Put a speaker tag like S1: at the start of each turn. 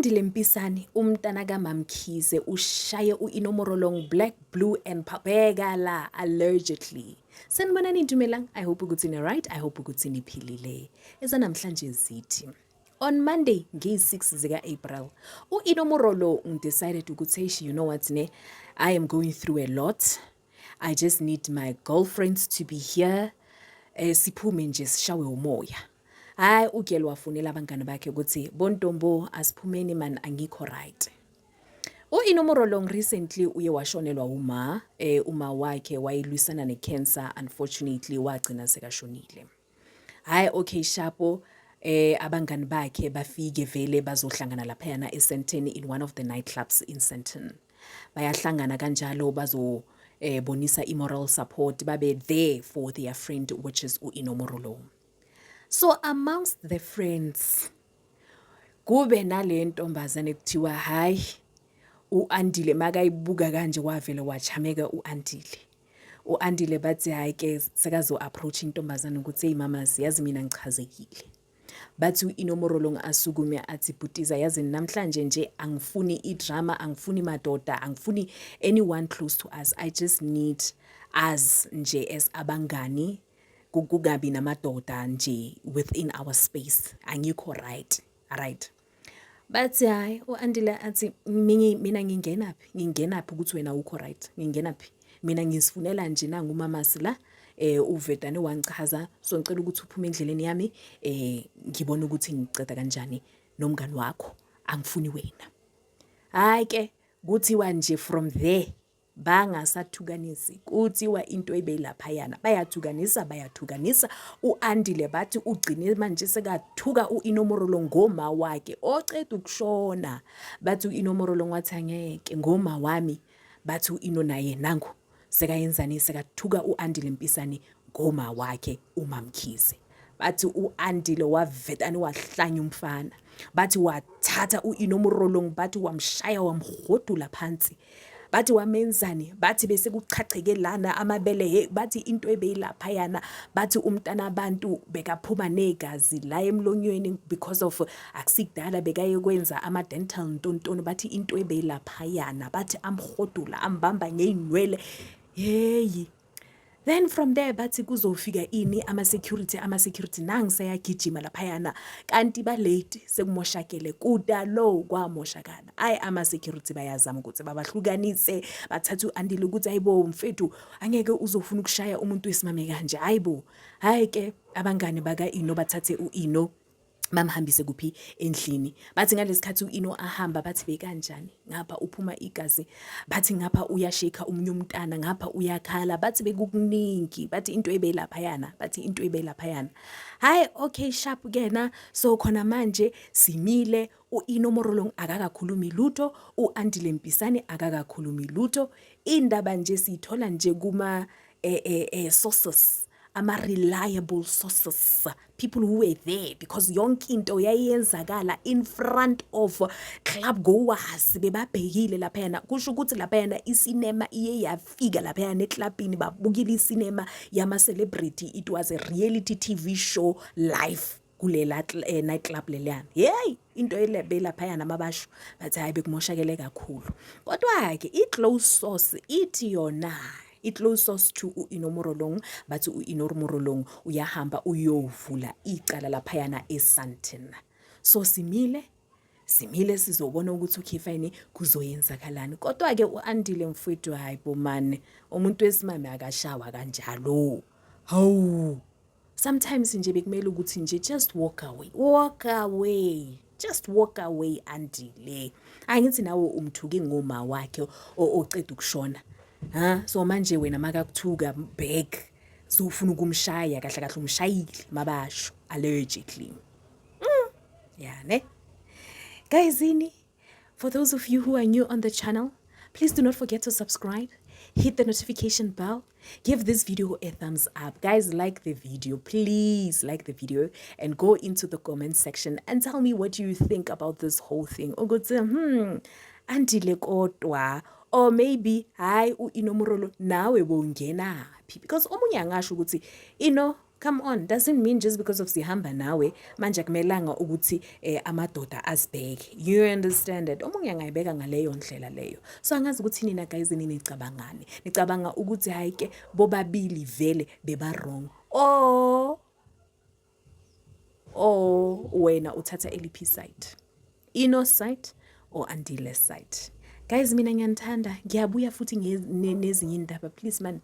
S1: U-Andile Mpisane umntana kaMamkhize ushaye u-Inomorolong black, blue and bheka la, allegedly. Sanibonani, dumelang. I hope ukuthi ni right. I hope ukuthi niphilile. Ezanamhlanje zithi on Monday ngeyi-6 zika-April, u-Inomorolong decided ukuthi, "Eish, you know what ne, I am going through a lot. I just need my girlfriends to be here. Siphume nje sishawe umoya." Hayi, ugel wafonela abangani bakhe ukuthi, "Bontombo, asiphumeni man, angikho right." U-Inomorolong recently uye washonelwa uma, uma wakhe wayelwisana ne-cancer, unfortunately wagcina sekashonile. Hayi, okay, shapo, abangani bakhe bafike vele bazohlangana laphayana eSandton in one of the nightclubs in Sandton. Bayahlangana kanjalo bazo bonisa i-moral support, babe there for their friend, which is u-Inomorolong. So amongst the friends kube nale ntombazane kuthiwa hayi, uAndile makayibuka kanje wavele wachameka uAndile. UAndile bathi hayi ke, sekazo approach intombazane ukuthi, "Hey mama, yazi mina ngichazekile." Bathi uInomorolong asukume athi, "Bhutiza, yazi namhlanje nje angifuni idrama, angifuni madoda, angifuni anyone close to us. I just need us nje as abangani, kungabi namadoda nje within our space. Angikho right." Right. Bathi hayi, uAndile athi, "Mina ngingenaphi? Ngingenaphi ukuthi wena ukho right? Ngingenaphi? Mina ngisifunela nje nangu umamasi la, uvedane wangichaza, so ngicela ukuthi uphume endleleni yami, ngibone ukuthi ngiceda kanjani nomngani wakho. Angifuni wena." Hayi ke, kuthiwa nje from there bangasathukanisi. Kuthiwa into ebeyilaphayana bayathukanisa, bayathukanisa. U-Andile bathi ugcine manje sekathuka u-Inomorolo ngoma wakhe oceda ukushona. Bathi u-Inomorolo wathi, "Angeke, ngoma wami." Bathi u-Ino naye nangu sekayenzani, sekathuka u-Andile Mpisane ngoma wakhe uMamkhize. Bathi u-Andile wavetane wahlanya umfana. Bathi wathatha u-Inomorolong, bathi wamshaya, wamhodula phansi. Bathi wamenzani, bathi bese kuchacheke lana amabele. Hey, bathi into ebeyilaphayana, bathi umntana abantu bekaphuma negazi la emlonyweni because of akusikudala bekaye kwenza ama-dental ntontoni. Bathi into ebeyilaphayana, bathi amhodula, ambamba ngey'nwele, yeyi. Then from there bathi kuzofika ini, ama-security. Ama-security nangisayagijima laphayana, kanti ba-late, sekumoshakele kudalo, kwamoshakala. Ayi, ama-security bayazama ukuthi babahlukanise. Bathatha u-Andile ukuthi, "Hayibo mfethu, angeke uzofuna ukushaya umuntu wesimame kanje, hayibo." Hhayi ke, abangani baka-Ino bathathe u-Ino bamhambise kuphi? Endlini. Bathi ngalesikhathi u-Ino ahamba, bathi bekanjani, ngapha uphuma igazi, bathi ngapha uyasheka omunye umntana, ngapha uyakhala. Bathi bekukuningi, bathi into ebelaphayana, bathi into ebelaphayana. Hayi, okay, sharp kena. So khona manje simile, u-Ino Morolong akakakhulumi lutho, u-Andile Mpisane akakakhulumi lutho. Indaba nje siyithola nje kuma sources, ama-reliable sources, people who were there, because yonke into yayiyenzakala in front of club goers, bebabhekile laphayana. Kusho ukuthi laphayana isinema iye yafika laphayana eklabhini, babukile isinema yama-celebrity. It was a reality TV show live kulela night club leliyana. Hey, into ebelaphayana, mabasho bathi hayi, bekumoshakele kakhulu. Kodwa-ke i-close source ithi yona, i-close source to u-Inomorolong, bathi u-Inomorolong uyahamba uyovula icala laphayana eSandton. So simile, simile, sizobona ukuthi okay fine, kuzoyenzakalani. Kodwa-ke u-Andile mfowethu, hayi bomane, umuntu wesimame akashawa kanjalo. Hawu, sometimes nje bekumele ukuthi nje just walk away, walk away, just walk away, Andile. Angithi nawe umthuke ngoma wakhe oceda ukushona ha? So manje wena makakuthuka back sufuna ukumshaya, kahle kahle umshayile, mabasho, allegedly. Yeah ne, guys, ini, for those of you who are new on the channel, please do not forget to subscribe, hit the notification bell, give this video a thumbs up. Guys, like the video, please like the video, and go into the comment section and tell me what you think about this whole thing, ukuthi Andile kodwa, or maybe hayi, u-Inomorolo nawe bowungenaphi? Because omunye angasho ukuthi ino Come on, doesn't mean just because of sihamba nawe manje akumelanga ukuthi amadoda azibheke. You understand it? Omunye angayibeka ngaleyo ndlela leyo. So angazi ukuthi nina guys nicabangani. Nicabanga ukuthi hayi ke, bobabili vele beba wrong. Oh, wena uthatha eliphi side? Ino side or Andile side? Guys, mina ngiyanithanda. Ngiyabuya futhi nezinye indaba. Please man.